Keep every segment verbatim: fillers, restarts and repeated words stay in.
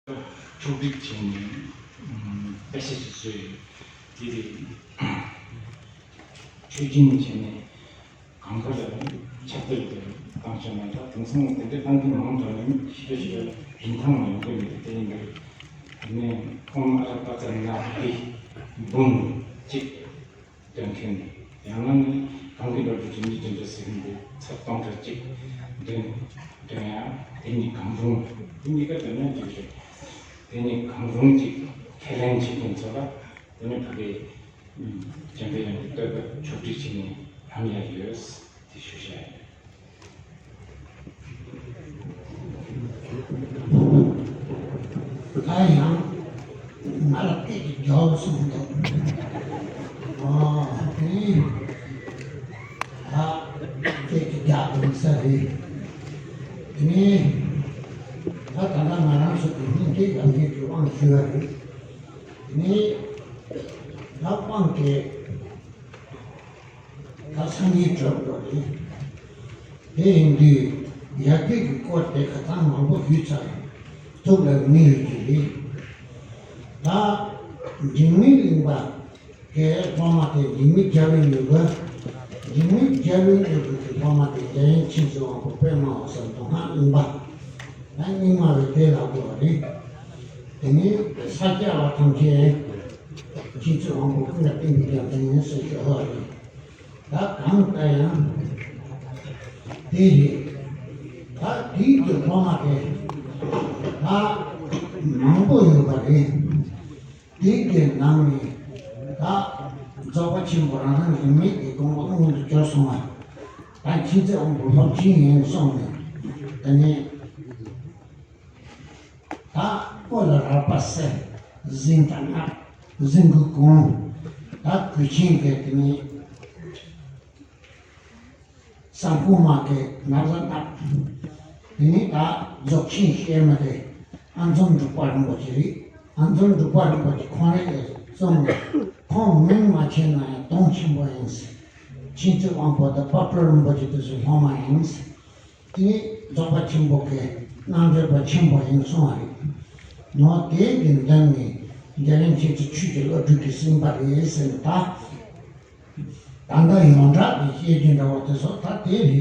ཕྱོགས་སྒྲིག་བྱས་ནས་དཔེ་ཆ་ཞིག་བཟོས་ཡོད། དེ་རེད། ཆོས་སྦྱིན་བྱས་ནས་གང་ག་ལ་ཁྱབ་སྤེལ་དུ་བཏང་བྱས་ནས། ད་དེང་སང་དེ་འདྲ་བཏང་གི་མང་དྲགས་ནས་ཤི་རེ་ཤི་རེ་རིན་ཐང་མ་ཡོང་གི་མེད། དེ་ཡིན་པས་ནས་ཁོང་ཨ་ར་པ་ཙ་ན་གི་འབུམ་གཅིག་འདོན་མཁན། ཡང་ན་ནི་གང་གི་འགྲོ་རྒྱུ་ཅི་འདྲ་ཅི་འདྲ་ཟེར་མཁན་དེ་ཚབ་སྟོང་ཕྲག་གཅིག་འདོན་འདོན་ཡ། དེ་གཉིས་གང་རུང་། དེ་གཉིས་ཀ་འདོན་ན་འགྲིག་རེད། དེ་གཉིས་གང་རུང་གཅིག་ཁས་ལེན་བྱེད་མཁན་ཚོ་ལ་དེ་ནི་ཕ་གི་འཇམ་པའི་དབྱངས་ཀྱི་བསྟོད་པ་ཕྱོགས་སྒྲིག་བྱས་ནས་ལྷམ་ཡ་ཡོད། དེ་ཞུ་བྱ་ཡིན། ད་ཡང་ང་ལ་སྐད་ཀྱི་རྒྱབ་སོང་འདུག་ཨོ་དེ་ནི་ད་སྐད་ཀྱི་རྒྱབ་འདུག་ས་རེད། དེ་ནི་ད་ད་ལྟ་ང་རང་ཚོ་གི་སྙིང་ཐིག་ཡང་ཐིག་གི་དབང་ཞུ་བ་རེད། དེ་ནི་ད་དབང་དེ། ད་སང་ཉིན་གྲོལ་འགྲོ་རེད། དེ་ཡིན་དུས་ཡར་རྒྱས་ཀྱི་སྐོར་དེ་ཁ་སང་མང་པོ་ཞུས་ཚར། ཐུགས་ལ་ངེས་ཡོད་ཀྱི་རེད། ད་འཇིགས་མེད་གླིང་པ་གའི་སློབ་མ་དེ་འཇིགས་མེད་རྒྱལ་བའི་མྱུ་གུ། འཇིགས་མེད་རྒྱལ་བའི་མྱུ་གུ་གི་སློབ་མ་དེ་རྒྱལ་ཡིན་མཁྱེན་བརྩེ་དབང་པོ་པདྨ་འོད་ཟེར་མདོ་སྔགས་གླིང་པ། ད་རྙིང་མ་བའི་སྡེ་ལ་གོ་བ་རེད། དེ་ནས་ས་སྐྱ་བ་ཐམས་ཅད་མཁྱེན་བརྩེ་དབང་པོ་ཀུན་ལ་བསྟན་པའི་རྒྱལ་མཚན་ཡིན་ཟེར་ཞུ་བ་རེད། ད་གང་ལྟར་ཡང་དེ་རེད། ད་དེའི་དུས་ཐོག་མ་དེ་ད་མང་པོ་ཡོད་པ་རེད། དེའི་གི་ནང་ནས་ད་རྫོགས་པ་ཆེན་པོ་རང་རང་རིས་མེད་ཀྱི་དགོངས་པ་མངོན་དུ་གྱུར་སོང་བ། ད་མཁྱེན་བརྩེ་དབང་པོ་སློབ་ཆེན་ཡིན་གསུངས་ནས། དེ་ནས་ད་སྐུ་ལ་རལ་པ་གསོལ། གཟིམ་ཐག་བསྣམས། གཟིམ་གུར་གོན། ད་གོས་ཆེན་གྱི་དེ་ནས་ཟངས་ཁུག་མ་གི་ན་བཟའ་བསྣམས། དེ་ནས་ད་རྫོགས་ཆེན་བཤད་མི་དེ་ཨ་འཛོམ་འབྲུག་པ་རིན་པོ་ཆེ་རེད། ཨ་འཛོམ་འབྲུག་པ་རིན་པོ་ཆེ་ཁོང་རང་གིས་གསུངས་ནས། ཁོང་མིང་མ་མཁྱེན་ན་ཡང་གདུང་ཆེན་པོ་ཡིན། མཁྱེན་བརྩེ་དབང་པོ་དང་དཔལ་སྤྲུལ་རིན་པོ་ཆེ་དེ་ཚོའི་སློབ་མ་ཡིན། དེ་ནས་རྫོགས་པ་ཆེན་པོ་གི་རྣལ་འབྱོར་པ་ཆེན་པོ་ཡིན་གསུང་བ་རེད། ནོ་དེ་གི་མདུན་ནས་རྒྱལ་བའི་མཁྱེན་བརྩེ་ཆོས་ཀྱི་བློ་གྲོས་ཀྱིས་ཟིན་པ་རེད་ཟེར་ནས། ད་ད་ལྟ་ཡོངས་གྲགས་ཀྱི་བཤད་རྒྱུ་འདྲ་བོ་དེ་ཚོ་ད་དེ་རེད།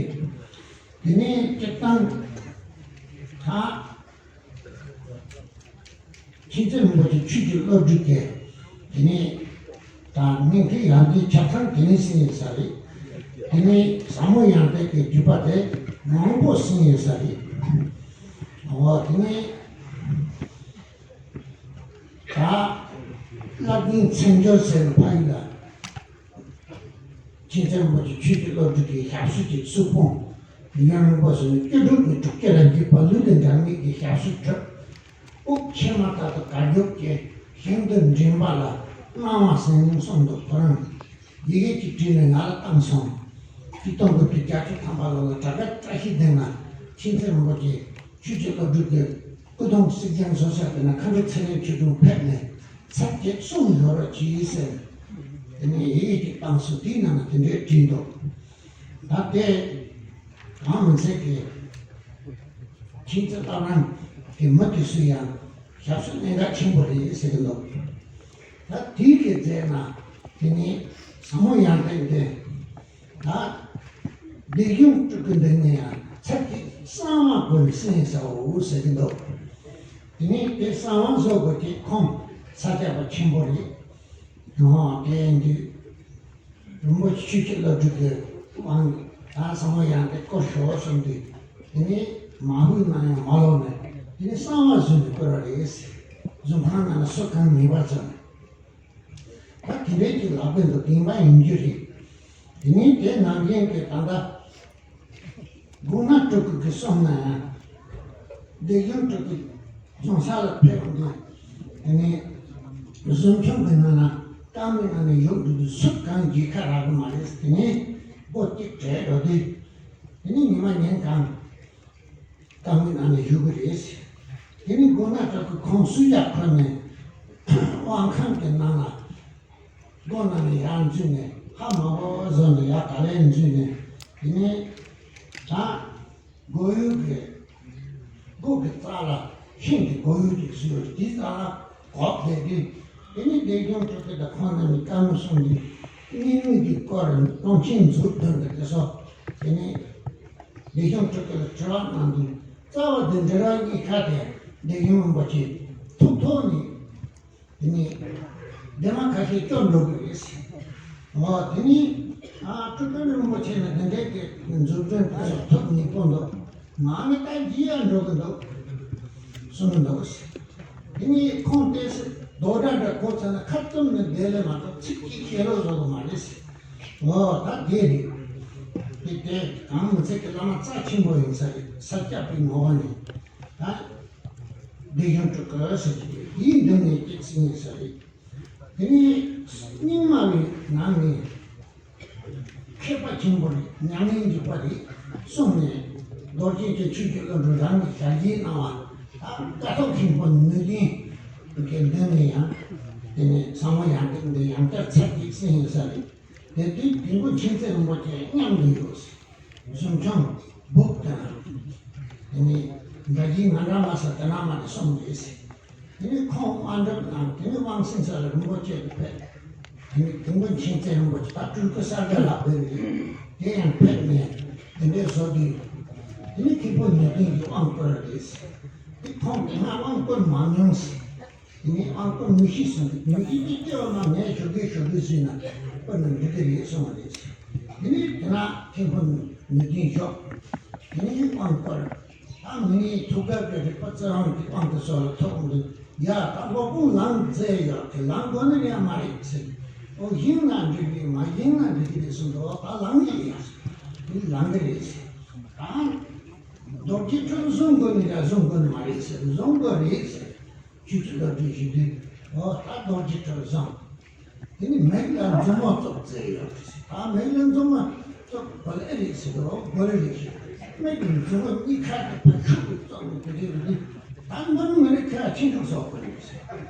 དེ་ནས་སྤྱིར་བཏང་ད་མཁྱེན་བརྩེ་རིན་པོ་ཆེ་ཆོས་ཀྱི་བློ་གྲོས་ཀྱི་དེ་ནས་ད་སྙིང་ཐིག་ཡང་ཐིག་ཆ་ཚང་དེ་ནས་ཟིན་ཡོད་ས་རེད། དེ་ནས་ཟབ་མོ་ཡང་ཐིག་གི་བརྒྱུད་པ་དེ་མང་པོ་ཟིན་ཡོད་ས་རེད། འོ་དེ་ནས་ད་བསླབ་གཉེར་མཚན་སྦྱོར་ཟེར་བའི་ཕ་ཡུལ་ལ། མཁྱེན་བརྩེ་རིན་པོ་ཆེ་ཆོས་ཀྱི་བློ་གྲོས་ཀྱི་ཞབས་ཞུ་གི་གཙུག་ཕུད་ཡུན་རིང་པོ་ཟིན་ནས་བཅུ་དྲུག་གི་དྲུག་ཅུ་རེ་བརྒྱད་པ་ལུས་དང་འབྲལ་མེད་ཀྱི་ཞབས་ཞུ་གྲུབ། དབུགས་ཆད་མ་ཐག་ཏུ་དགའ་སྐྱོ་གི་ཞིང་དུ་འདྲེན་པ་ལ་སྣང་བ་ཟིན་གསུངས་འདུག་ཁོ་རང་ཡི་གེ་གཅིག་བྲིས་ནས་ང་ལ་བཏང་སོང་། ཆིག་སྟོང་དགུ་བརྒྱ་བརྒྱད་ཅུ་ཐམ་པ་ལོ་ལ་གྲྭ་པ་བཀྲ་ཤིས་ལྡན་ལ་མཁྱེན་བརྩེ་རིན་པོ་ཆེ་ཆོས་ཀྱི་བློ་གྲོས་ཀྱི་སྐུ་གདུང་གསེར་སྦྱངས་བཟོ་ས་དེ་ན་མཁའ་འགྲོ་ཚེ་རིང་ཆོས་སྒྲོན་ཕེབས་ནས་ཚར་གཅིག་གསུང་ཡོད་རོགས་གྱིས་ཟེར། དེ་ནས་ཡི་གེ་གཅིག་བཏང་སོང་། དེའི་ནང་ན་དེ་འདྲའི་བྲིས་འདུག་ད་དེ་གང་མིན་ཚད་ཀྱི་མཁྱེན་བརྩེ་བསྟོད་རང་གི་མི་དེ་སུ་ཡང་ཞབས་ཞུ་གནད་འགག་ཆེན་པོ་རེད་ཟེར་གྱི་འདུག་ད་དེའི་གི་རྗེས་ན་དེ་ནས་ཟབ་མོ་ཡང་ཐིག་འདི། ད་སྡེ་གཞུང་སྤྲུལ་སྐུ་འདི་ནས་ཡང་ཚར་གཅིག་གསང་བ་བསྐུར་ནས་གསན་ཟའོ་ཟེར་གྱི་འདུག་དེ་ནས་དེ་གསང་བ་བཟོ་དགོས་ཀྱི་ཁོང་ས་སྐྱ་པ་ཆེན་པོ་རེད། ཡང་དེ་ཡིན་དུས་རིན་པོ་ཆེ་ཆོས་ཀྱི་བློ་གྲོས་ཀྱི་དབང་ད་ཟབ་མོ་ཡང་ཐིག་བསྐུར་ཤོག་གསུངས་དུས། དེ་ནས་མ་ཧུའི་ནང་ཡང་མ་ལོག་ནས་དེ་ནས་གསང་བ་བཟོས་ནས་བསྐུར་བ་རེད། གཟིམ་ཁང་ནང་ལ་སུ་གང་མེད་པར་བྱས། ད་དེ་འདྲའི་གི་ལག་པའི་འདུག་བདེན་པ་ཡིན་རྒྱུ་རེད། དེ་ནས་དེ་ནང་བཞིན་གྱི་ད་ལྟ་དགོང་ན་སྤྲུལ་སྐུ་གི་གསུང་ན་ཡང་། སྡེ་གཞུང་སྤྲུལ་སྐུ་གསུང་ས་ལ་ཕེབས་འདུག་དེ་ནས་གཟིམ་ཆུང་གི་ནང་ན་རྐང་མའི་ནང་ནས་ཡོག་འགྲོ་དུས་སུ་གང་མཇལ་ཁ་རག་གི་མ་རེད། དེ་ནས་སྒོ་གཅིག་བྲལ་འགྲོ་དུས། དེ་ནས་ཉི་མ་ཉིན་གང་རྐང་མའི་ནང་ནས་བཞུགས་ཀྱི་རེད། དེ་ནས་དགོང་ན་སྤྲུལ་སྐུ་ཁོང་གསོལ་ཇ་ཁོལ་ནས་དབང་ཁང་གི་ནང་ལ་སྒོ་ནང་ནས་ཡར་འཛུལ་ནས་ཧ་མ་གོ་བཟོ་ནས་ཡར་ག་ལེར་འཛུལ་ནས། དེ་ནས་ད་སྒོ་ཡོལ་གྱི་སྒོ་གི་རྩ་ལ་ ཁྲིམས་ཀྱི་གོ་ཡུལ་ཅིག་བཟོས་ཡོད། དེ་ཙམ་ལ་གོ་བསྡད་དུས། དེ་ནས་བདེ་སྐྱོང་སྤྲུལ་སྐུ་དང་ཁོང་རྣམ་གཉིས་བཀའ་མོལ་གསུངས་དུས། གཉིས་མོས་ཀྱི་སྐོར་དོན་ཆེན་མཛུབ་བསྡུས་འདི་དེ་སོགས། དེ་ནས་བདེ་སྐྱོང་སྤྲུལ་སྐུ་ལ་དྲི་བ་གནང་དུས། རྩ་བ་འདི་འབྲེལ་བ་གཉིས་ཀ་དེ་བདེ་སྐྱོང་རིན་པོ་ཆེ་ཐུགས་ཐོག་ནས། དེ་ནས་འདས་མ་ཁ་ཤས་སྐྱོར་འགྲོ་གི་རེད་ཟེར། འོ་དེ་ནས་ཨ་སྤྲུལ་སྐུ་རིན་པོ་ཆེ་ནས་འདི་འདྲའི་གི་མཛུབ་སྟོན་དེ་ཚོ་ཐུབ་ཉེ་པོ་འདུག་ང་ནི་ད་འཇིགས་ཡ་འགྲོ་གི་འདུག་གསུངས་གི་འདུག་ཟེར། དེ་ནས་ཁོང་ཏོག་ཙམ་རྡོག་སྒྲ་འདྲ་གོ་ཚར་ན་ཁ་བཙུམ་ནས་བསྡད་ལེ་མ་གཏོགས་ཚིག་གཅིག་བཤད་རོགས་བཟོ་གི་མ་རེད་ཟེར། འོ་ད་དེ་རེད། དེ་དེ་གང་མི་ཚད་ཀྱི་བླ་མ་རྩ་ཆེན་པོ་ཡིན་ས་རེད། ས་སྐྱ་པའི་ངོ་བོ་ནས་ད། བདེ་སྐྱོང་སྤྲུལ་སྐུ་ཟེར་གྱི་ཡིན། འདི་ནས་སྐྱེས་ཟིན་ཡིན་ས་རེད། དེ་ནས་རྙིང་མ་བའི་ནང་ནས་མཁས་པ་ཆེན་པོ་རེད། མྱ་ངན་འཇིགས་པ་རེད་གསུངས་ནས། རྡོ་རྗེ་འཆང་ཆོས་ཀྱི་བློ་གྲོས་རང་གི་ཞལ་གྱིས་གནང་བ། ད་ཀཿཐོག་ཆེན་པོ་ནུས་ལྡན་གྱི་མདུན་ནས་ཡང་དེ་ནས་ཟབ་མོ་ཡང་ཏིག་འདི་ཡང་བསྐྱར་ཚར་གཅིག་གསན་ཡིན་ས་རེད། དེ་དུས་དིལ་མགོ་མཁྱེན་བརྩེ་རིན་པོ་ཆེ་མཉམ་དུ་ཡོད། གཟིམ་ཆུང་སྦུག་དང་། དེ་ནས་འདྲ་བརྒྱུད་ང་འདྲ་མ་ས་དེ་ན་མ་དེ་གསུམ་རེད་ཟེར། དེ་ནས་ཁོང་དབང་གྲགས་དང་དེ་ནས་དབང་སེང་ས་ལ་རིན་པོ་ཆེ་དུ་ཕེབས། དེ་ནས་དིལ་མགོ་མཁྱེན་བརྩེ་རིན་པོ་ཆེ་ད་སྤྲུལ་སྐུ་གསར་རྒྱ་ལགས་དཔེ་རེད། དེ་ཡང་ཕེབས་ནས་དེ་འདྲའི་བཟོ་དུས། དེ་ནས་མཁན་པོ་ནུས་ལྡན་གྱི་དབང་བསྐུར་རེད་ཟེར། དེ་ཁོང་དེ་སྔ་དབང་བསྐུར་མ་མྱོང་ཟེར། དེ་ནས་ཨང་ཀོ་མི་ཤི་སོང་གི་མི་ཤི་དེ་སྐྱེ་བ་མ་ངས་ཞོགས་ཀས་ཞོགས་ཀས་ཟིན་ན་པར་ནས་འགྲིག་གི་རེད་གསུངས་པ་རེད། དེ་ནས་དེ་ན་མཁན་པོ་ནུས་ལྡན་ཞོག་དེ་ནས་ཨང་ཀོར་ད་མི་ངའི་ཐུགས་ཁུར་གྱི་རིག་པ་རྩི་རང་གི་དབང་དུ་སོང་ལ་ཐོག་འདུག་ཡ་ད་སློབ་དཔོན་ལམ་མཛད་ཡོད་དེ་ལམ་དགོས་ནི་ཡང་མ་རེད་ཟེར། ཨོ་ཡིན་ན་འགྲིག་གི་རེད། མ་ཡིན་ན་འགྲིག་གི་རེད་གསུངས་འདུག་ད་ལམ་ཡིན་ཡ་ཟེར། དེ་ལམ་གི་རེད་ཟེར། ད་རྡོ་རྗེ་ཁྲོད་བཟུང་དགོས་ནི་ཡང་བཟུང་དགོས་ནི་མ་རེད་ཟེར། བཟུང་དགོས་རེད་ཟེར། ཆོས་ཀྱི་བློ་གྲོས་ཞུ་དུས། འོ་ད་རྡོ་རྗེ་ཁྲོད་བཟང་། དེ་ནི་མིག་ལ་མཛུབ་མོ་བཙུགས་མཛད་ཡོད་དེ། ད་མིག་ལ་མཛུབ་མོ་བཙུགས་དགོས་ཨེ་རེད་ཟེར་དུས། འོ་དགོས་རེད་ཟེར། མིག་གི་མཛུབ་མོ་གཉིས་ཁ་གི་ཕར་ཤུགས་ཀྱིས་བཙུགས་ནས་དེ་རེད་རེད། ད་མདུན་མི་རིགས་ཁ་ཆེ་ཕྲུག་སོགས་དགོས་རེད་ཟེར།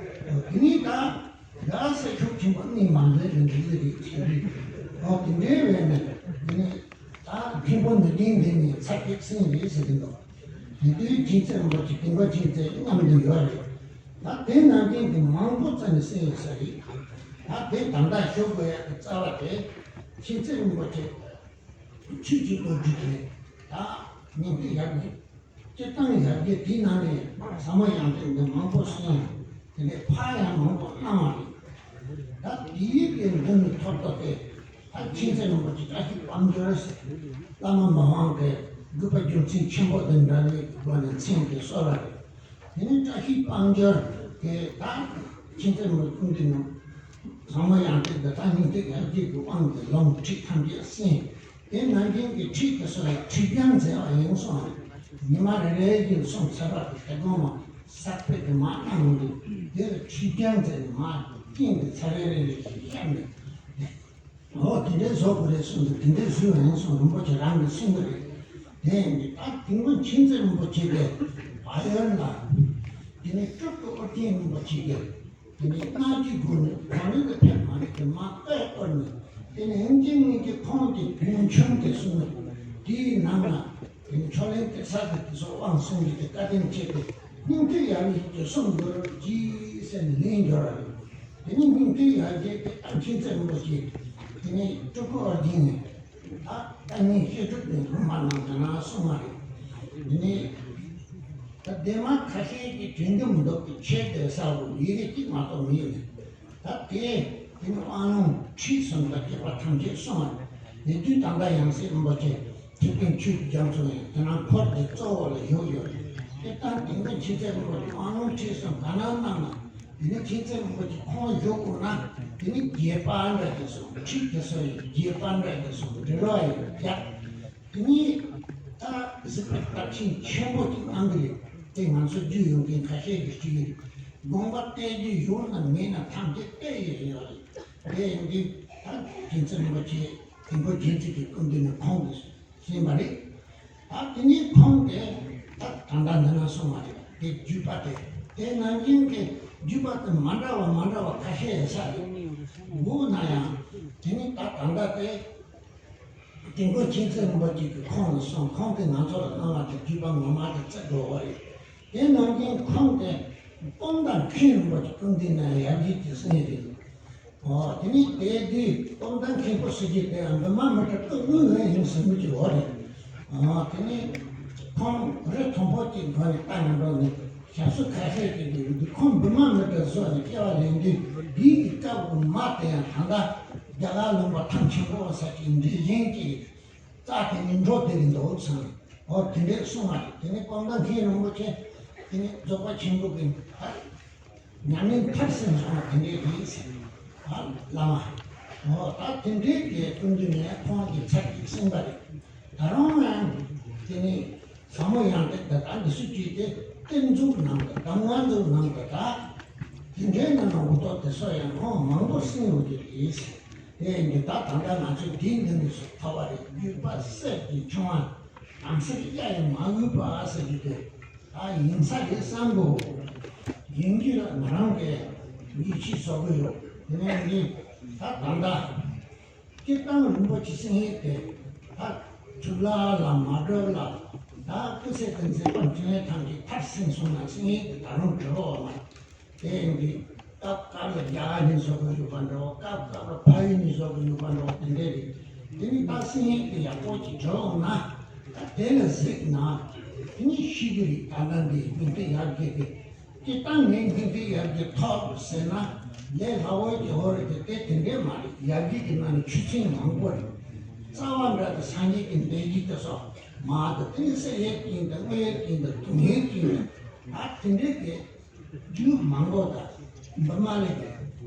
འོ་དེ་ནི་ད་རྒྱ་སེ་ཤུགས་ཆེན་པོ་གནས་མ་མཛད་རེད་འདི་རེད་ཟེར་དུས། འོ་དེ་འདྲའི་བས་ནས་དེ་ནི། ད་མཁན་པོ་ནུས་ལྡན་འདི་ནས་ཚར་གཅིག་གསན་རེད་ཟེར་གྱི་འདུག་དེ་དུས་མཁྱེན་བརྩེ་རིན་པོ་ཆེ་དིལ་མགོ་མཁྱེན་བརྩེ་མཉམ་དུ་ཡོད་རེད། ད་དེ་ནང་བཞིན་གྱི་མང་པོ་རྩ་ནས་གསན་ཡོད་ས་རེད། ད་དེ་ད་ལྟ་ཞུ་དགོས་ཡག་གི་རྩ་བ་དེ། མཁྱེན་བརྩེ་རིན་པོ་ཆེ་ཆོས་ཀྱི་བློ་གྲོས་དེ་ད་ཉིན་དེ་ཡག་གི་སྤྱིར་བཏང་ཡར་རྒྱས་དེའི་ནང་ནས་ཟབ་མོ་ཡང་ཏིག་འདི་མང་པོ་གསན། དེ་ནས་ཕར་ཡང་མང་པོ་གནང་བ་རེད། ད་དེའི་གི་མདུན་ནས་ཐོབ་ཐོབ་སྟེ། ད་མཁྱེན་བརྩེ་རིན་པོ་ཆེ་བཀྲ་ཤིས་དཔལ་འབྱོར་ཟེར། བླ་མ་མི་དབང་གི་དགོས་པ་རྒྱུ་མཚན་ཆེན་པོ་དེ་འདྲ་བའི་སྒོ་ནས་མཚན་དེ་གསོལ་བ་རེད། དེ་ནས་བཀྲ་ཤིས་དཔལ་འབྱོར་གྱི་ད་མཁྱེན་བརྩེ་རིན་པོ་ཆེ་སྐུ་མདུན་ནས་ཟབ་མོ་ཡང་ཏིག་འདི་ད་སྙིང་ཐིག་ཡར་རྒྱས་ཀྱི་དབང་གི་ལུང་ཁྲིད་ཐམས་ཅད་གསན། དེ་ནང་བཞིན་གྱི་ཁྲིད་དེ་ཚོ་ལ་ཁྲིད་སྦྱང་མཛད་པ་ཡིན་གསུངས། ཉི་མ་རེ་རེ་བཞིན་གསུང་ཚར་བ་དེ་དེ་སྒོ་མ་གསར་སྤེལ་དུ་མ་གནང་འདུག་དེ་ལ་ཁྲིད་སྦྱང་མཛད་ནས་མ་རྐྱེན་གྱི་ཚར་རེ་རེ་རེ་ཞིག་བཤམས་ནས། འོ་དེ་འདྲའི་བཟོ་དགོས་རེད་གསུངས་འདུག་དེ་འདྲའི་བཟོས་ཡིན་གསུངས་རིན་པོ་ཆེ་རང་གིས་གསུངས་གི་རེད། དེ་ཡིན་དུས་ད་དེ་སྔོན་མཁྱེན་བརྩེ་རིན་པོ་ཆེ་གིས་བལ་ཡུལ་ལ་དེ་ནས་སྤྲུལ་སྐུ་ཨོ་རྒྱན་རིན་པོ་ཆེ་གིས། དེ་ནས་སྣང་ཆུང་སྒོ་ནས་གང་རིགས་ལ་ཕན་མ་རེད་དེ་མ་བལྟས་བསྐོར་ནས། དེ་ནས་ཨེམ་ཆི་ངེད་ཀྱི་ཁོང་གི་དོན་ཆུང་དེ་གསུངས་ནས། དེའི་ནང་ལ་དེ་ནས་ཕྱོགས་ལེན་དེ་ས་དེ་དེ་ཚོ་དབང་གསུམ་གྱི་དེ་བཀའ་དྲིན་ཆེ་སྟེ། སྙིང་ཐིག་ཡར་རྒྱས་ཀྱི་གསུང་མདོར་བགྱིས་ཟེར་ནས་ལན་འབྱོར་བ་རེད། དེ་ནས་སྙིང་ཐིག་ཡར་རྒྱས་དེ་ཨ་མཁྱེན་བརྩེ་རིན་པོ་ཆེ་དེ་ནས་སྤྲུལ་སྐུ་ཨོ་རྒྱན་ནས། ད་ལྟ་ངས་བཤད་སྒྲུབ་ནས་ལུང་མ་གནང་དེ་ན་གསུང་བ་རེད། དེ་ནས་ད་འདས་མ་ཁ་ཤས་ཀྱིས་དྲན་གྱི་མི་འདུག་གི་ཆེད་དུ་གསལ་བོ་ཡི་གེ་གཅིག་མ་གཏོགས་མི་ཡོད་ནས། ད་དེ་དེ་ནི་དབང་ལུང་ཁྲིད་གསུམ་དང་བཅས་པ་ཐམས་ཅད་གསུང་བ་རེད། དེ་དུས་ད་ལྟ་ཡང་སྲིད་རིན་པོ་ཆེ་ཐུབ་བསྟན་ཆོས་ཀྱི་རྒྱ་མཚོ་ཡིན། དེ་ན་འཁོར་དེ་གཙོ་བོ་ལ་བཞུགས་ཡོད་རེད། དེ་ལྟར་དེང་གི་མཁྱེན་བརྩེ་རིན་པོ་ཆེ་དབང་ལུང་ཁྲིད་གསུམ་ག་ན་གནང་ན། དེ་ནས་མཁྱེན་བརྩེ་རིན་པོ་ཆེ་ཁོང་བཞུགས་དགོས་ན། དེ་ནས་རྒྱས་པ་འདྲ་ཞིག་གསུངས། ཁྲིད་དེ་ཚོ་ཡི་རྒྱས་པ་འདྲ་ཞིག་གསུངས། འབྲི་རོགས་ཡི་རྒྱ། དེ་ནས་ད་གཟིགས་པའི་སྟབས་ཆེན་ཆེན་པོ་ཅིག་གནང་གི་རེད། དེ་ང་ཚོ་རྒྱུས་ཡོད་མཁན་ཁ་ཤས་ཀྱིས་ཞུ་གི་རེད། དགོངས་པ་གཏད་རྒྱུ་ཡོད་ན་མེད་ན་ཐམས་ཅད་གཏད་ཡོད་ཡོད་རེད། དེ་ཡིན་དུས་ད་མཁྱེན་བརྩེ་རིན་པོ་ཆེ་དེ་འགོ་རྒྱན་ཚིག་གི་སྐུ་མདུན་ནས་ཁོང་གིས། ཟིན་པ་རེད། ད་དེ་ནས་ཁོང་གིས་ད་ད་ལྟ་འདི་ན་གསུངས་པ་རེད། དེ་བརྒྱུད་པ་དེ། དེ་ནང་བཞིན་གྱི་བརྒྱུད་པ་དེ་མ་འདྲ་བ་མ་འདྲ་བ་ཁ་ཤས་ཡོད་ས་རེད། འོ་ན་ཡང་དེ་ནི་ད་ད་ལྟ་དེ་དེ་འགོ་མཁྱེན་བརྩེ་རིན་པོ་ཆེ་གིས་ཁོང་ལ་གསུངས། ཁོང་གིས་ང་ཚོ་ལ་གནང་བ་དེ་བརྒྱུད་པ་ངོ་མ་དེ་བརྩི་དགོས་པ་རེད། དེ་ནང་བཞིན་ཁོང་དེ་སྤོམ་དང་མཁན་རིན་པོ་ཆེ་སྐུ་མདུན་ན་ཡར་རྒྱས་ཀྱི་སེང་རེད། ཨོ་དེ་ནས་དེ་དུས་སྤོམ་དང་མཁན་པོ་ཟེར་རྒྱུ་དེ་ཡང་འདི་མ་མི་གྲགས་ཀུན་དངོས་ལ་ཡིན་ཟེར་མི་གྱི་འོ་རེད། ཨོ་དེ་ནས་ཁོང་རི་མཐོན་པོ་གཅིག་མགོ་ནས་བཏང་ནས་འགྲོ་ནས་ཞབས་སོར་ཁ་ཤས་ཀྱི་འདུག་ཁོང་འདི་མ་མི་གྲགས་སོགས་ནས་སྐྱེ་བ་ལེན་དུས་འདིའི་སྐབས་ཀྱི་མ་དེ་ཡང་ད་ལྟ་རྒྱ་གར་ལུང་པ་ཐང་ཆེན་པོ་ཟེར་གྱི་འདི་བཞིན་གྱི། རྩ་དེ་ནི་འགྲོ་བདེ་རིན་འདུག་བསམ། འོ་དེ་འདྲས་གསུངས་པ་རེད། དེ་ནི་སྤོམ་དང་མཁན་རིན་པོ་ཆེ་དེ་ནི་རྫོགས་པ་ཆེན་པོ་གི་ཉམས་ལེན་མཐར་ཕྱིན་སོང་བ་དེ་འདྲས་རེད་ཟེར། ཨ་བླ་མ། འོ་ད་དེ་འདྲས་ཀྱི་ཀུན་འདུས་ནས་ཁོང་གི་ཚར་གཅིག་གསན་པ་རེད། ད་རུང་ཡང་དེ་ནི་ཟབ་མོ་ཡང་ཏིག་ད་ད་འདི་སུ་བཅུས་ཏེ་གཏེར་མཛོད་ནང་དུ་གདམས་ངག་མཛོད་ནང་དུ་ད་དེ་འདྲའི་ནང་ན་འུ་ཐོག་དེ་ཚོ་ཡང་ཁོང་མང་པོ་གསན་ཡོང་གི་རེད་ཟེར། དེ་ཡིན་དུས་ད་ད་ལྟ་ང་ཚོས་དེའི་མདུན་དུ་སུ་ཐོབ་པ་རེད། བརྒྱུད་པ་གསེར་གྱི་ཕྲེང་བ། དམ་སྲི་གཡའ་ཡིས་མ་གོས་པ་ཟེར་རྒྱུ་དེ། ད་ཡིན་ས་རེད་བསམ་གོ། ཡིན་རྒྱུ་ལ་ང་རང་གིས་ཡིད་ཆེས་བཟོ་གི་ཡོད། དེ་ནས་ངས་ད་ད་ལྟ་སྤྱིར་བཏང་རིན་པོ་ཆེ་གསན་ཡས་དེ་ད་གཙུག་ལག་ལ་མ་གྲོལ་ལ་ད་སྐུ་ཚེ་གི་མཛད་པ་འཕྲིན་ལས་ཐམས་ཅད་མཐར་ཕྱིན་སོང་ན་གསན་ཡས་དེ་ད་རུང་གྲོལ་བ་མ། དེ་ཡིན་དུས་སྐབས་སྐབས་ལ་རྒྱ་གར་ནས་བཟོ་གི་ཡོད་པ་འདྲ་བོ། སྐབས་སྐབས་ལ་ཕ་ཡུལ་ནས་བཟོ་གི་ཡོད་པ་འདྲ་བོ་དེ་འདྲས་རེད། དེ་ནི་ད་གསན་ཡས་དེ་ཡག་པོ་ཅིག་གྲོལ་འོང་ན་ད་དེ་ལ་གཟིགས་ན་དེ་ནི་ཤེས་ཀྱི་རེད། ད་ལྟ་འདི་སྙིང་ཐིག་ཡར་རྒྱས་དེ་སྤྱིར་བཏང་ངས་སྙིང་ཐིག་ཡར་རྒྱས་ཐོག་ཟེར་ན་ལས་སླ་བོ་ཅིག་ཡོད་རེད་དེ། དེ་དེ་འདྲས་མ་རེད། ཡར་རྒྱས་ཀྱི་ནང་ནས་ཆུ་ཚན་མང་པོ་རེད། རྩ་བ་འདྲ་དེ་སངས་རྒྱས་ཀྱི་འདས་རྒྱུ་དེ་སོགས་མ་དང་དེ་ནི་གསེར་ཡས་ཀྱིན་དང་དངུལ་ཡས་ཀྱིན་དང་དུང་ཡས་ཀྱིན་དང་ད་དེ་འདྲས་དེ། རྒྱུ་མང་པོ་དང་། འདི་མ་ལས་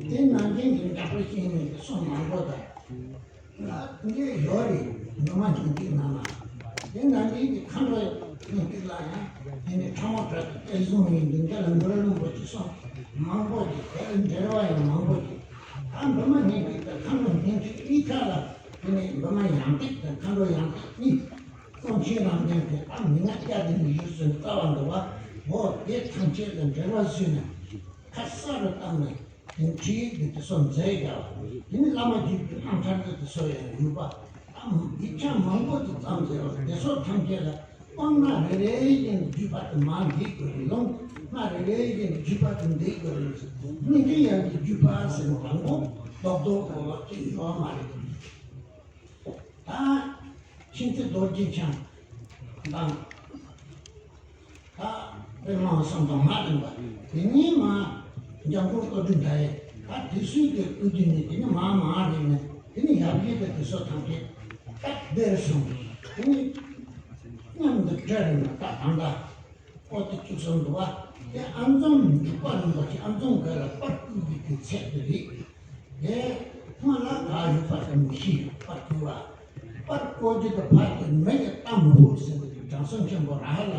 དེ་ནང་བཞིན་གྱི་འདྲ་པར་ཤེས་ནས་གསུང་མང་པོ་དང་། ལ་འདི་ཡོད་རེད། འདི་མ་འཇུག་འདི་ནང་ན། དེ་ནང་བཞིན་གྱི་མཁའ་འགྲོ་སྙིང་ཐིག་ལ་ཡང་དེ་ནི་ཕྲ་མོ་དྲག་གི་སྐལ་བཟང་ཡིན་འདི་འདྲ་ལ་འགྲོ་རིན་པོ་ཆེ་གསུང་མང་པོ་ཅིག་དེ་ལ་འབྲེལ་བ་ཡང་མང་པོ་ཅིག་ད་འདི་མ་སྙིང་ཐིག་དང་མཁའ་འགྲོ་སྙིང་ཐིག་གཉིས་ཆ་ལ་དེ་ནི་འདི་མ་ཡང་ཐིག་དང་མཁའ་འགྲོ་ཡང་ཐིག་གཉིས། ཀུན་མཁྱེན་རང་བྱོན་གྱི་ཨ་མི་ང་སྐྱ་དེ་ནི་ཡུལ་སུ་རྩ་བ་འདུ་བ་འོ་དེ་ཐམས་ཅད་ལ་འབྲེལ་བ་བཟོས་ནས་ཁ་གསལ་རུ་བཏང་ནས་དེ་ཁྲིད་དེ་དེ་ཚོ་མཛད་ཡག་དེ་ནི་བླ་མ་བརྒྱུད་པའི་རྣམ་ཐར་དེ་དེ་ཚོ་ཡང་ཡོད་པ་ཨ་ཡིག་ཆ་མང་པོ་དེ་ཙམ་མཛད་པ་དེ་ཚོ་ཐམས་ཅད་ལ་དཔང་ན་རེ་རེ་བཞིན་བརྒྱུད་པ་དེ་མར་འདེད་དགོས་རེད། ལུང་ན་རེ་རེ་བཞིན་བརྒྱུད་པ་དེ་འདེད་དགོས་རེད། སྙིང་རྗེ་ཡང་གི་བརྒྱུད་པ་ཟེར་ན་དང་པོ་རྡོག་རྡོག་པོ་ཅིག་ཡོད་མ་རེད། ད་མཁྱེན་བརྩེ་རྡོ་རྗེ་འཆང་དང་། ད་པདྨ་བསམ་དང་མ་འདྲེན་པ་དེ་གཉིས་མ་འཇམ་མགོན་བློ་གྲོས་ཟླ་བའི་ད་དེ་སུས་དེ་བསྐུལ་དུས་ནས་དེ་ནི་མ་མ་རེད་ནས་དེ་ནི་ཡབ་རྗེ་དང་དེ་ཚོ་ཐམས་ཅད་སྐབས་དེར་སོང་དེ་ནི་མཉམ་དུ་བྲལ་རེད་ན་ད་གང་ལྟར། པོ་ཏི་བཅུ་གསུམ་འདུག་བ། དེ་ཨ་འཛོམས་འབྲུག་པ་རིན་པོ་ཆེ་ཨ་འཛོམས་སྒར་ལ་པར་བརྐོས་པའི་དུས་ཚད་དེ་རེད། དེ་སྔོན་ལ་ག་ཡོད་པ་དེ་མི་ཤེས། པར་བརྐོས་པ། པར་བརྐོས་རྒྱུ་དེ་ཕར་དེ་མི་གི་ལྟ་མི་ཕོད་ཟེར་ནས་དྲང་སྲོང་ཆེན་པོ་ར་ཧ་ལ་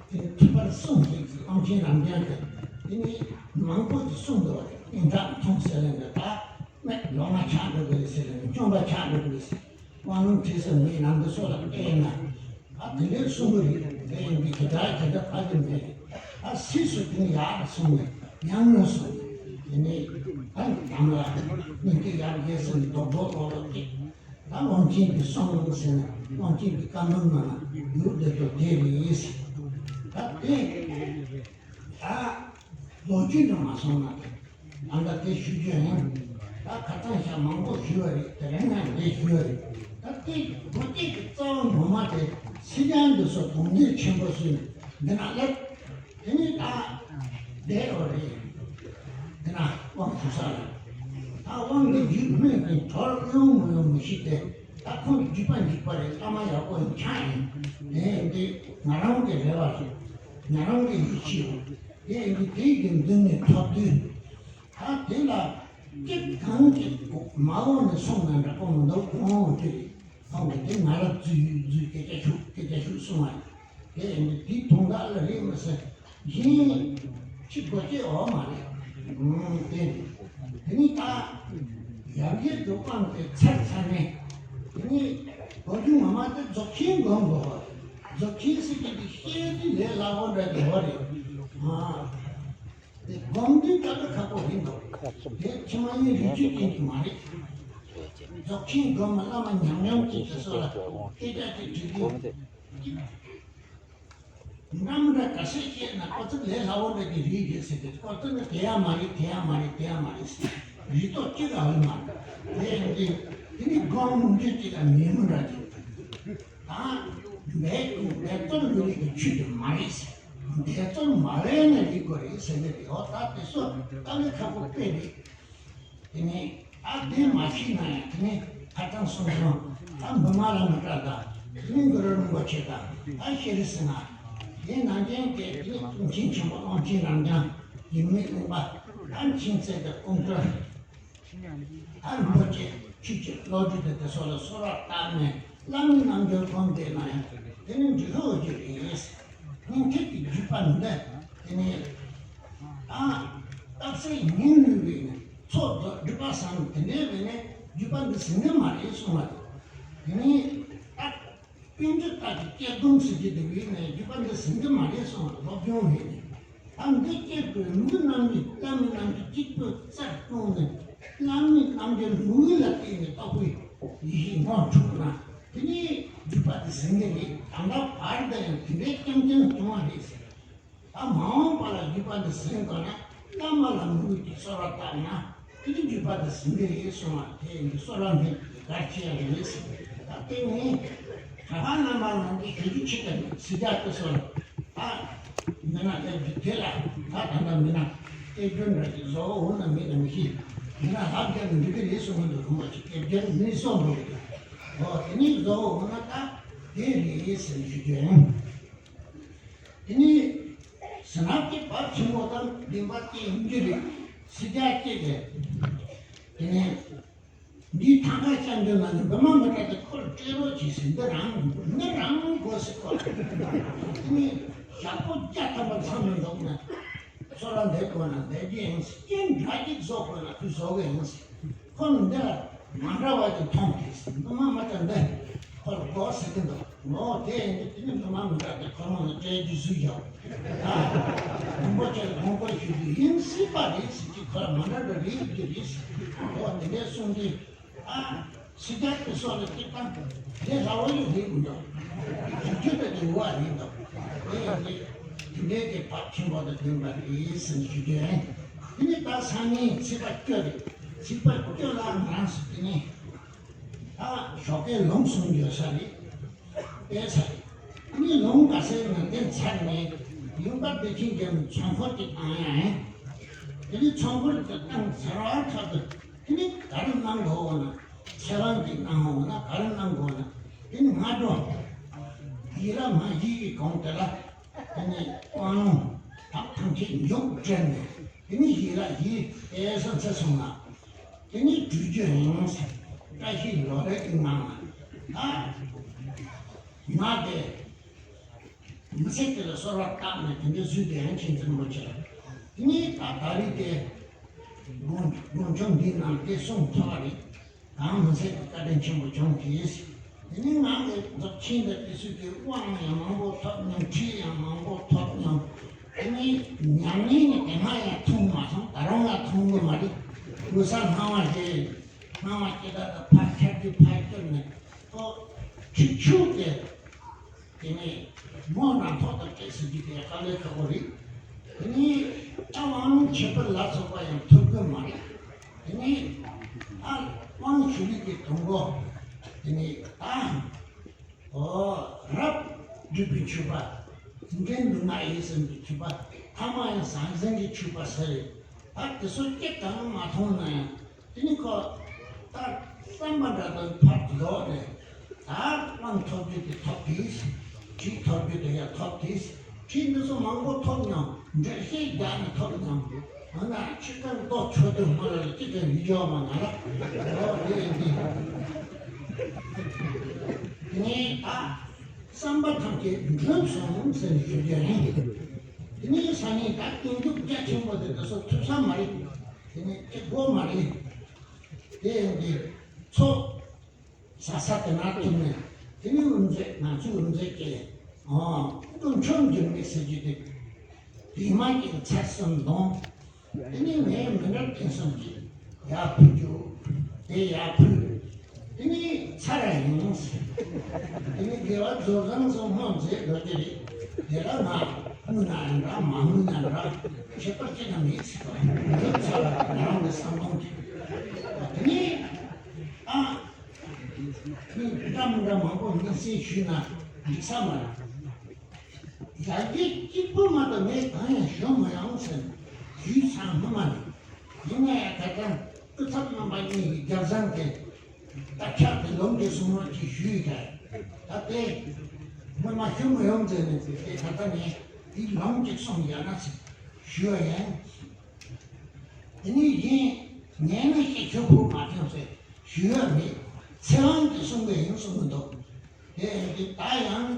གིས་དེ་ཐུགས་ཕར་གསུངས་ཤིག་ཟེར། དབང་ཆེན་རབ་འབྱམས་ཀྱིས་དེ་ནི་མང་པོ་ཅིག་གསུངས་འདུག་བ། དེ་སྙན་གྲགས་མཐོང་ཟེར་ལེ་འདི་ད་སྨད་ལོག་སྨྲ་ཆགས་འགྲོ་གི་རེད་ཟེར་ལེ་འདི་སྐྱོན་པ་ཆགས་འགྲོ་གི་རེད་ཟེར། དབང་ལུང་ཁྲིད་ས་མི་ནང་དུ་སོགས་ལ་བལྟས་ན། ཨ་དེ་ལས་གསུང་གི་རེད། དེ་ཡིན་དུས་དེ་འདྲ་དེ་འདྲ་བ་དེ་མེད། ཨ་སྲིད་སུ་དེ་ནི་ཡག་གསུང་ནས་ཡང་ངོ་སོང་ནས་དེ་ནས་ཨ་དམ་ལ་སྙིང་ཐིག་ཡར་རྒྱས་སུ་རྡོག་རྡོག་རྡོག་རྡོག་ཅིག་ད་དབང་ཆེན་གྱི་གསུང་ཟེར་ན་དབང་ཆེན་གྱི་བཀའ་འབུམ་ནང་ན་ཡོད་དེ་ཚོ་དེ་རེད། ད་དེ་ད་ལོ་རྒྱུས་ནང་མ་སོང་ན། ད་ལྟ་དེ་ཞུ་རྒྱུ་ཡིན། ད་ཁ་སང་ཞག་མང་པོ་ཞུས་པ་རེད། དེ་རིང་ཡང་འདི་ཞུས་པ་རེད། ད་དེ་མགོ་སྐྱེས་ཀྱི་རྩ་བ་ངོ་མ་དེ་སྲིད་སྐྱོང་འདི་ཚོ་དོན་འདོད་ཆེན་པོ་ཚོས་འདི་ན་སླེབས། དེ་ནས་ད་བསྡད་ཡོད་རེད། འདི་ན་དབང་ཞུ་ས་ལ། ད་དབང་འདི་རྒྱུད་སྨིན་གྱི་གྲོལ་ཡོང་མི་ཡོང་མི་ཤེས་ཏེ། ད་ཁོང་རྒྱུད་པ་འཇིག་པ་རེད། བླ་མ་ཡག་པོ་ཡིན་ཆགས་ཡིན། དེ་འདི་ང་རང་གི་རེ་བ་རེད། ང་རང་གི་ཡིད་ཆེས་རེད། དེ་ཡིན་དུས་དེ་གི་མདུན་ནས་ཐོབ་དུས། ད་དེ་ལ་གཅིག་གང་གཅིག་མ་འོངས་ནས་སོང་ན་འདྲ་པོ་མི་འདུག་ཁོང་འོང་དུས་ཁོང་གིས་དེ་ང་ལ་འཛུལ་འཛུལ་སྐད་ཆ་ཤོད་སྐད་ཆ་ཤོད་གསུང་བ་དེ་ཡིན་དུས་དེ་དོན་དག་ལ་རེད་མི་སྲིད་གཞན་ཅི་དགོས་ཀྱི་འོ་མ་རེད། ཨང་དེ་རེད། དེ་ནི་ད་ཡར་རྒྱས་འགྲོ་སྟངས་དེ་ཚར་ཚར་ནས་དེ་ནི་གོ་རྒྱུ་ངོ་མ་དེ་རྫོགས་ཆེན་སྒོམ་དགོས་པ་རེད། རྫོགས་ཆེན་ཟེར་གྱི་དེ་བཤད་དེ་ལས་སླ་བོ་འདྲ་གི་འོ་རེད། ཨང་། དེ་སྒོམ་དུས་སྐབས་ཁག་པོ་རེད་འདུག་དེ་ཕྱི་མ་ཡིན་རིགས་རྒྱུད་ཅན་གྱི་མ་རེད། རྫོགས་ཆེན་སྒོམ་བླ་མ་ཉམས་མྱོང་གི་དེ་ཚོ་ལ་སྐད་ཆ་དེ་དྲི་དུས། འདྲ་མི་འདྲ་ག་ཚད་བཤད་ན་ཁོ་ཚོ་ལས་སླ་བོ་འདྲ་གི་རིགས་རེད་ཟེར་ཏེ། ཁོ་ཚོ་ནི་དེ་ཡང་མ་རེད། དེ་ཡང་མ་རེད། དེ་ཡང་མ་རེད་ཟེར། རིགས་ཐོག་གཅིག་ལ་འོས་མ་རེད། དེ་ཡིན་དུས་དེ་ནི་སྒོར་མོ་འདྲ་གཅིག་ལ་མེད་མི་འདྲ་གི། ད་འདས་ཀྱི་འདས་གཙོར་འགྱུར་ལེ་གི་ཆོས་དེ་མ་རེད་ཟེར། འདས་གཙོར་མ་རེད་ན་རིགས་དགོས་རེད་ཟེར་ནི་རེད། འོ་ད་དེ་ཚོ་དཀའ་ལས་ཁག་པོ་དཔེ་རེད། དེ་ནས་ཨ་དེ་མ་ཤེས་ན་ཡང་དེ་ནས་ཁ་སང་གསུངས་སོང་། ཨ་འབུམ་མ་བླ་མ་བཀྲ་དང་དེ་ནས་གུ་རུ་རིན་པོ་ཆེ་དང་ཨ་ཤེས་རིག་ཟེར་ན། དེ་ནང་བཞིན་གྱི་དེ་ནས་ཀུན་མཁྱེན་ཆེན་པོ་དབང་ཆེན་རབ་འབྱམས་ཡིན་མིན་གླིང་པ་ཨ་མཁྱེན་བརྩེ་དང་ཀུན་གྲོལ། ཨ་རིན་པོ་ཆེ་ཆོས་ཀྱི་བློ་གྲོས་དེ་དེ་སོགས་ལ་གསོལ་བ་བཏབ་ནས་བླ་མའི་རྣལ་འབྱོར་སྒོམ་བསྡད་ན་ཡང་དེ་ནི་འགྲིག་གི་ཡོད་རྒྱུ་རེད། སྔོན་ཆད་ཀྱི་བརྒྱུད་པ་འདི་དེ་ནི་ཨ་རྟགས་གསལ་ཉིད་ནུས་པའི་ནི་ཚོགས་རྫོགས་སྒྲུབ་པ་བཟང་དེ་འདྲའི་བས་ནི་བརྒྱུད་པ་འདི་ཟིན་གྱི་མ་རེད་གསུངས་པ་རེད། དེ་ནི་ཨ། པཎ་ཌི་ཏ་གི་སྐྱེ་སྒོམ་ཟེར་གྱི་འདུག་ཡིན་ནའི་བརྒྱུད་པ་འདི་ཟིན་གྱི་མ་རེད་གསུངས། སློབ་སྦྱོང་ཡིན་ནས་ད་འདི་སྐྱེ་དགོས་མི་རྣམས་ནི་བླ་མའི་རྣམ་འགྱུར་གཅིག་པུ་རྩར་བསྐྱངས་ནས་བླ་མའི་རྣམ་འགྱུར་མུ་ལ་བལྟས་ནས་རྟོགས་པའི་ཡེ་ཤེས་ངོ་འཕྲོད་ན་དེ་ནས་བརྒྱུད་པ་འདི་ཟིན་གྱི་རེད། ད་ལྟ་བར་དུ་ཡང་དེ་འདྲའི་རྐྱང་རྐྱང་བྱུང་བ་རེད་ཟེར། ད་མ་འོངས་པ་ལ་བརྒྱུད་པ་འདི་ཟིན་དགོས་ན་བླ་མ་ལ་མོས་ཀྱི་གསོལ་བ་བཏབ་ན་དེ་ནི་བརྒྱུད་པ་འདི་ཟིན་གྱི་རེད་གསུངས་པ་དེ་ཡིན་གྱི་གསོལ་བ་འདེབས་ཀྱི་གལ་ཆེ་ཡང་ཡིན་ཟེར། ད་དེ་ནི་གྲྭ་པ་རྣམ་པ་ལ་འདི་ཞུ་རྒྱུ་ཆེ་ག་ནི་སྲིད་རྒྱལ་སྐུ་གསུང་ལ་ད་མི་ན་ལྟ་རྒྱུ་དེ་ལ་ད་ད་ལྟ་མི་ན་སྐད་སྒྱུར་འདྲ་ཞིག་བཟོ་འོང་ན་མེད་ན་མི་ཤེས། མི་ན་ལབ་རྒྱག་ནི་འགྲིག་གི་རེད་གསུངས་འདུག་རིན་པོ་ཆེ་སྐད་སྒྱུར་མི་གསུང་འདུག་ཨོ་དེ་ནི་བཟོ་འོང་ན་ད་དེ་རེད་ཟེར་ཞུ་རྒྱུ་ཡིན། དེ་ནས་ཟིན་རབས་ཀྱི་བབ་ཆེན་པོ་དང་བདེན་པ་སྐྱེ་ཡིན་རྒྱུ་རེད། སྲིད་རྒྱལ་སྐྱེས་ཏེ། དེ་ནས་འདིའི་ཐང་ཀ་སྐྱབས་འགྲོ་ན་ནི་འབུམ་མ་མི་ཏྲ་དེ་ཁོར་སྤྲད་རོགས་གྱིས་ཟེར། འདི་རང་འདི་རང་དགོས་ཟེར་ཁོ། དེ་ནས་ཞག་པོ་བརྒྱ་ཐམ་པ་མཚམས་མི་འདུག་ན་གསོལ་ར་འདེབས་དགོས་ན་འདེབས་ཀྱི་ཡིན་ཟེར། རྐྱེན་འདྲ་གཅིག་བཟོ་དགོས་ན་ཁོས་བཟོ་གི་ཡིན་ཟེར། ཁོ་འདི་ལ་མ་འདྲ་བ་དེ་མཐོང་གི་ཟེར། འདི་མ་མ་ཅང་འདི་ཁོ་ལ་དགོས་ཟེར་གི་འདུག་ངོ་དེ་ཡིན་དུས་དེ་ནི་འདི་མ་མི་འདྲ་དེ་ཁོ་མོ་ལ་སྤྲད་རྒྱུ་བཟོས་ཡོད། ད་རིན་པོ་ཆེ་ལ་དགོངས་སྐོར་ཞུ་རྒྱུ་ཡིན་སྲིད་པ་རེད་ཟེར་གྱི་ཁོ་ལ་མ་འདྲ་འདྲ་རེད་རྒྱུ་རེད་ཟེར། འོ་དེ་འདྲའི་གསུང་དུས་ཨ་སྲིད་རྒྱལ་གྱི་སོགས་ལ་སྐྱེ་སྟངས་དེ་ལ་བ་ཡོད་རེད་མི་འདུག་རྒྱུ་དེ་དེ་བ་རེད་འདུག་དེ་ཡིན་དུས་དེ་འདྲའི་དེ་བབ་ཆེན་པོ་དང་ལྡན་པ་རེད་ཟེར་ཞུ་རྒྱུ་ཡིན། དེ་ནི་ད་སང་ཉིན་ཚེས་པ་བཅུ་རེད། ཚེས་པ་བཅུ་ལ་ང་རང་ཚོ་དེ་ནི་ད་ཞོགས་ཀའི་ལུང་གསུམ་ཡོད་ས་རེད། དཔེ་ས་རེད། དེ་ནི་ལུང་ག་སའི་ནང་བསྟན་ཚར་ནས་ཡུམ་བདེ་ཆེན་རྒྱལ་མོའི་ཚོགས་འཁོར་དེ་བཏང་ཡ་ཡིན། དེ་ནི་ཚོགས་འཁོར་དེ་བཏང་ཚར་བ་ཁག་ཏུ་དེ་ནི་ག་རེ་གནང་དགོས་འོ་ན་ཚེ་དབང་གིས་གནང་འོ་ན་ག་རེ་གནང་དགོས་ན་དེ་ནི་སྔ་དྲོ་ཡིད་ལ་མ་ཡིད་ཀྱི་གོང་དེ་ལ། དེ་ནས་དབང་ལུང་ཐབས་ཐམས་ཅད་མཇུག་བསྒྲིལ་ནས་དེ་ནས་ཡིད་ལ་ཡིད་དེ་སོ་ཚེ་སོང་ལ་དེ་ནས་སྒྲུབ་རྒྱུ་ཡིན་ཟེར། བཀྲ་ཤིས་ལོ་རེ་གི་ནང་ལ་ད་ང་དེ་མི་ཚེ་དེ་ལ་གསོལ་བ་བཏབ་ནས་དེ་འདྲ་བཟོས་དེ་ཡང་མཁྱེན་བརྩེ་རིན་པོ་ཆེ་ལ་དེ་ནས་ད་ད་རེས་དེ་དགོངས་དགོངས་ཆུང་འདིའི་ནང་དེ་གསུངས་ཐུབ་པ་རེད། གང་མི་ཚད་ཀྱི་བཀའ་དྲིན་ཆེན་པོ་བྱུང་གིས། དེ་ནས་ང་གི་རྫོགས་ཆེན་དང་དེ་ཚོའི་གི་དབང་ཡང་མང་པོ་ཐོབ་མྱོང་། ཁྲིད་ཡང་མང་པོ་ཐོབ་མྱོང་། དེ་ནས་ཉམས་ལེན་ནི་དེ་སྔ་ཡང་ཐུང་མ་སོང་། ད་རུང་ཡང་ཐུང་གི་མ་རེད། ལོ་གསར་སྣང་བ་ཞེས་སྣང་བ་སྐྱེ་ད་ད་ཕར་ཆར་གྱི་ཕར་བསྐྱུར་ནས་ཁོ་ཁྲིད་ཆུག་སྟེ། དེ་ནས་མོ་རྣམ་ཐོག་ཏུ་སྤྲད་ཟེར་རྒྱུ་དེ་དཀའ་ལས་ཁག་པོ་རེད། དེ་ནས་ད་དབང་ལུང་ཁྱད་པར་ལ་སོགས་པ་ཡང་ཐུབ་ཀྱི་མ་རེད། དེ་ནས་ཨ་དབང་ཞུ་ལུགས་ཀྱི་དུང་གོ། དེ་ནས་ད་ཨོ་རབ་སྒྲུབ་པའི་མཆོད་པ། འདྲེན་སྡུག་བསྔལ་ཡིད་བསམ་གྱི་མཆོད་པ། ཐ་མ་ཡང་ཟང་ཟིང་གི་མཆོད་པ་ཟེར་རེད། ད་དེ་ཚོ་སྐད་གང་མ་མཐོང་ན་ཡང་། དེ་ནི་ཁོ་ད་བསམ་པ་འདྲ་དང་ཕར་ལོག་ནས་ད་དབང་ཐོབ་རྒྱུ་དེ་ཐོབ་དེས། ཁྲིད་ཐོབ་རྒྱུ་དེ་ཡང་ཐོབ་དེས། ཁྲིད་འདི་ཚོ་མང་པོ་ཐོབ་མྱོང་། འགྲེལ་བཤད་རྒྱག་ནས་ཐོབ་མྱོང་། འོ་ན་ཁྱེད་རང་ལྟོ་ཆོད་དུ་མ་ལ་ལ་ཅི་ཀྱང་ཡིད་འཇོག་མ་ང་ལ་འོ་དེ་ཡིན་དེ། དེ་ནས་ད་བསམ་པ་ཐམས་ཅད་འགྲུབ་སོང་ཟེར་ནས་ཞུ་རྒྱུ་ཡིན། དེ་ནས་སང་ཉིན་ད་སྟོན་འཇུག་རྒྱ་ཆེན་པོ་དེ་འདི་ཚོ་ཐུབ་ས་མ་རེད། དེ་ནས་ཅི་དགོས་མ་རེད། དེ་ཡང་འདི་ཚོ་ཟ་ས་དེ་ན་ཐུག་ནས་དེ་ནས་དབུ་མཛད་ང་ཚོའི་དབུ་མཛད་ཀྱིས་ཨོ་སྐུ་མཆོག་འགྱུར་མེད་ཟེར་རྒྱུ་དེ་དེ་མ་ཀྱི་ཚར་གསུམ་གཏོང་། དེ་ནས་ངས་མི་འདྲ་དེང་སང་གི་ཡར་ཕུལ་རྒྱུ་དེ་ཡར་ཕུལ། དེ་ནས་ཚར་ཡིན། དེ་ནས་དགེ་བ་རྫོགས་སངས་སུ་སྔོན་མཛད་འགྲོ་གི་རེད། དེ་ལ་ང་དངོས་ན་ཡང་འདྲ་མ་དངོས་ན་འདྲ་ཁྱད་པར་ཅི་ཡང་མེད་ཟེར་བ་འདི་ཚོ་ལ་ང་རང་གི་བསམ་བློ་དེ་དེ་ནས་ཨ་འདྲ་མི་འདྲ་མང་པོ་སྙན་སེང་ཞུས་ན་འགྲིག་ས་མ་རེད། ཡར་རྒྱས་གཅིག་པུ་མ་གཏོགས་ངས་གང་ཡང་ཞུ་མི་ཡོང་ཟེར་ནས་ཞུས་ཚར་སྔོན་མ་ནས་ཡིན་ན་ཡང་ད་ལྟ་སྐུ་ཚབ་རྣམ་པ་གཉིས་ཀྱི་རྒྱབ་བཟང་དེ་དར་ཁྱབ་དེ་ལོངས་སྤྱོད་གསུང་རོགས་ཀྱིས་ཞུས་ཡོད་ཀྱང་ད་དེ་སྔོན་མ་ཞུ་མི་ཡོང་ཟེར་ནས་དེ་ད་ལྟ་ངས་འདི་ལོངས་སྤྱོད་གསུང་ཡོད་ན་ཟེར་ཞུ་བ་ཡིན། དེ་ནས་གཞན་ངས་ནི་ཤེས་ཆོག་པོ་མ་ཐོན་ཟེར་ཞུ་ཡ་མེད། ཚེ་དབང་གིས་གསུང་གི་ཡིན་གསུང་གི་འདུག་དེ་ཡང་དེ་ད་ཡང་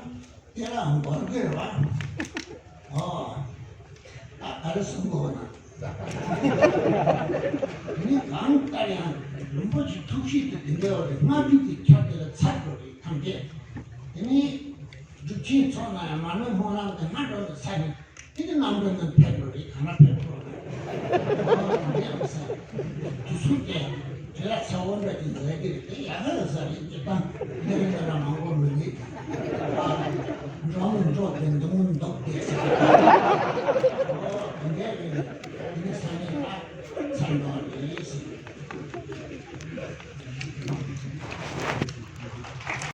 དེ་ལ་འགོར་གི་རེད་བ། ཨོ། ད་ག་རེ་གསུང་དགོས་ན། དེ་ནི་གང་ལྟར་ཡང་རིན་པོ་ཆེ་ཐུགས་གཤིས་དེ་དེ་འདྲ་བ་རེད། སྔ་རྒྱུད་ཀྱི་ཁྱབ་དེ་ལ་ཚར་དགོས་རེད་ཐམས་ཅད། དེ་ནི་སྒྲུབ་ཆེན་ཚོགས་ན་ཡང་མ་ཎི་སྨོན་ལམ་དེ་སྔ་དྲོ་ནས་ཚར་ནས། དེ་གི་ནང་དོན་ནི་ཕེབས་འགྲོ་རེད། གང་ན་ཕེབས་འགྲོ་རེད། ཨོ་དེ་འདྲ་ཟེར། དུས་ཚོད་དེ་དེ་ལ་ཚ་བོ་འདྲ་གི་མཛད་ཀྱི་རེད། དེ་ཡག་ག་རེད་ཟེར་རེད། སྤྱིར་བཏང་ལས་ཀ་འདྲ་མང་པོ་མི་འདུག་འགྲོ་མི་འགྲོ་དེ་འདུག་མི་འདུག་དེ་ཟེར། ཨོ་དེ་འདྲ་རེད། དེ་ནི་ས་གནས་ལ་ཚར་འགྲོ་